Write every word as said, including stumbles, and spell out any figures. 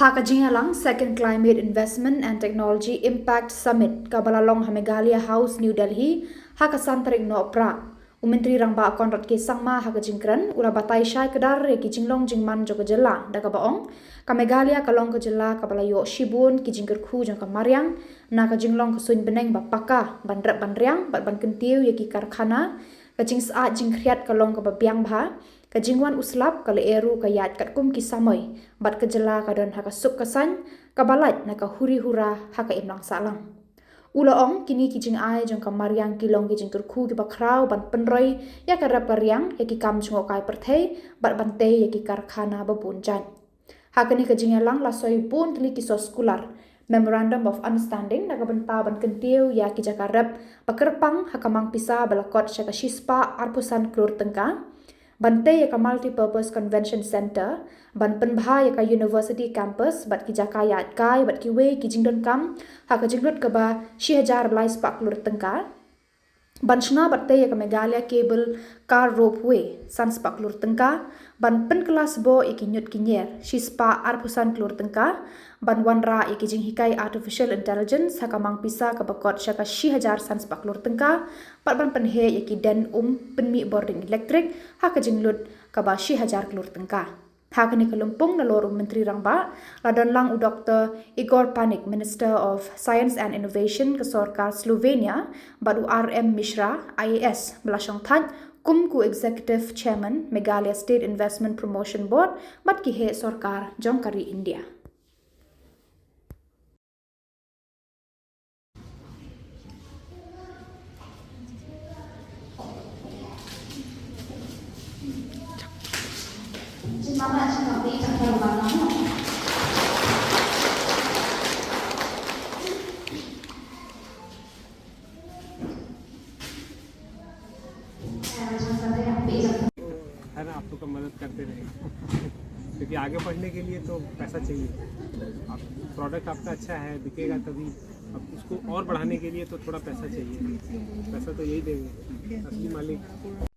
Ha ka jingïalang Second Climate Investment and Technology Impact Summit kaba la long ha Meghalaya House, New Delhi, ha ka san tarik Nohprah, u Myntri Rangbah Conrad K Sangma ha ka jingkren u la batai shai kdar ïa ki jinglong jingman jong ka jylla da kaba ong ka Meghalaya ka long ka jylla kaba la ïoh shibun ki jingkyrkhu jong ka mariang, na ka jinglong ka suiñ bneng ba paka ban rep ban riang bad ban kyntiew ïa ki karkhana, ka jingsyaid jingkhriat ka long kaba biang bha, ka jingwan u slap ka lyer ruh ka ïaid katkum ki samoi, bad ka jylla ka don ha ka suk ka saiñ kaba lait na ka huri hura ha ka imlang sahlang. U la ong kine ki jingai jong ka mariang ki long ki jingkyrkhu kiba khraw ban pynroi ïa ka rep ka riang ïa ki kam jngohkai pyrthei bad ban tei ïa ki karkhana ba bun jait. Ha kane ka jingïalang la soi bun tylli ki soskular Memorandum of Understanding na ka bynta ban kyntiew ïa ki jaka rep ba kyrpang ha ka mang pisa ba la kot sha ka shispah arphew san klur tyngka, ban tei ïa ka Multipurpose Convention Centre, ban pynbha ïa ka University Campus bad ki jaka ïaid kai bad kiwei ki jingdonkam ha ka jinglut kaba shi hajar lai spah klur tyngka, ban shna bad tei ïa ka Meghalaya Cable Car Ropeway san spah klur tyngka, ban pynkylla sboh ïa ki ñiut ki ñier shispah arphew san klur tyngka, ban wanrah ïa ki jinghikai Artificial Intelligence ha ka mang pisa kaba kot sha ka shi hajar san spah klur tyngka, bad ban pynheh ïa ki den um pynmih bording elektrik ha ka jinglut kaba shi hajar klur tyngka. Ha kane ka lympung nalor u Myntri Rangbah la don lang u Doktor Igor Panic, Minister of Science and Innovation ka sorkar Slovenia, bad u R M Mishra, I A S, ba la shongthait kum u Executive Chairman Meghalaya State Investment Promotion Board bad ki heh sorkar jong ka ri India. है ना, आप लोग का मदद करते रहेंगे। क्योंकि आगे बढ़ने के लिए तो पैसा चाहिए। आप, प्रोडक्ट आपका अच्छा है, बिकेगा तभी। अब उसको और बढ़ाने के लिए तो थोड़ा पैसा चाहिए। पैसा तो यही देंगे, असली मालिक।